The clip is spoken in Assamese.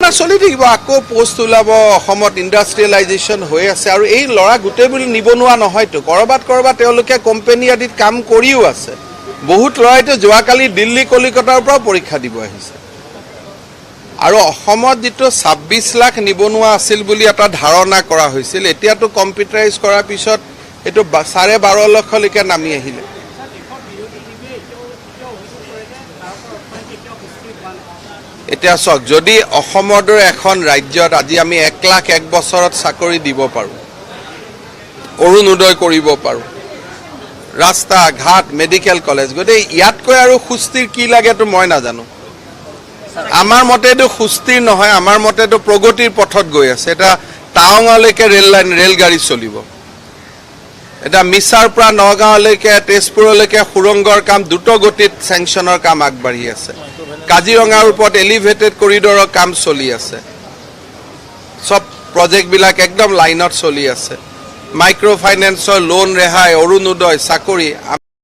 না, চলি থাকিব। আকৌ পষ্ট ওলাব। অসমত ইণ্ডাষ্ট্ৰিয়েলাইজেশ্যন হৈ আছে আৰু এই ল'ৰা গোটেইবোৰ নিবনুৱা নহয়তো। ক'ৰবাত ক'ৰবাত তেওঁলোকে কোম্পেনী আদিত কাম কৰিও আছে। বহুত ল'ৰাইতো যোৱাকালি দিল্লী, কলিকতাৰ পৰাও পৰীক্ষা দিব আহিছে। আৰু অসমত যিটো 26 লাখ নিবনুৱা আছিল বুলি এটা ধাৰণা কৰা হৈছিল, এতিয়াতো কম্পিউটাৰাইজ কৰাৰ পিছত এইটো 12.5 লক্ষলৈকে নামি আহিলে। ছাৰ, দেশৰ বিৰোধী টিমে এতিয়াও অভিযোগ কৰে যে ভাৰতৰ অৰ্থনীতি এতিয়াও সুস্থিৰ হোৱা নাই। এতিয়া চাওক, যদি অসমৰ দৰে এখন ৰাজ্যত আজি আমি 1 লাখ এক বছৰত চাকৰি দিব পাৰোঁ, অৰুণোদয় কৰিব পাৰোঁ, ৰাস্তা ঘাট, মেডিকেল কলেজ, গতিকে ইয়াতকৈ আৰু সুস্থিৰ কি লাগেতো মই নাজানো। আমাৰ মতেতো সুস্থিৰ নহয়, আমাৰ মতেতো প্ৰগতিৰ পথত গৈ আছে। এতিয়া টাৱাঙলৈকে ৰেল লাইন, ৰেলগাড়ী চলিব। এতিয়া মিছাৰ পৰা নগাঁৱলৈকে, তেজপুৰলৈকে সুৰংগৰ কাম দ্ৰুত গতিত চেংচনৰ কাম আগবাঢ়ি আছে। কাজিৰঙাৰ ওপৰত এলিভেটেড কৰিডৰৰ কাম চলি আছে। চব প্ৰজেক্টবিলাক একদম লাইনত চলি আছে। মাইক্ৰ' ফাইনেন্সৰ লোন ৰেহাই, অৰুণোদয়, চাকৰি।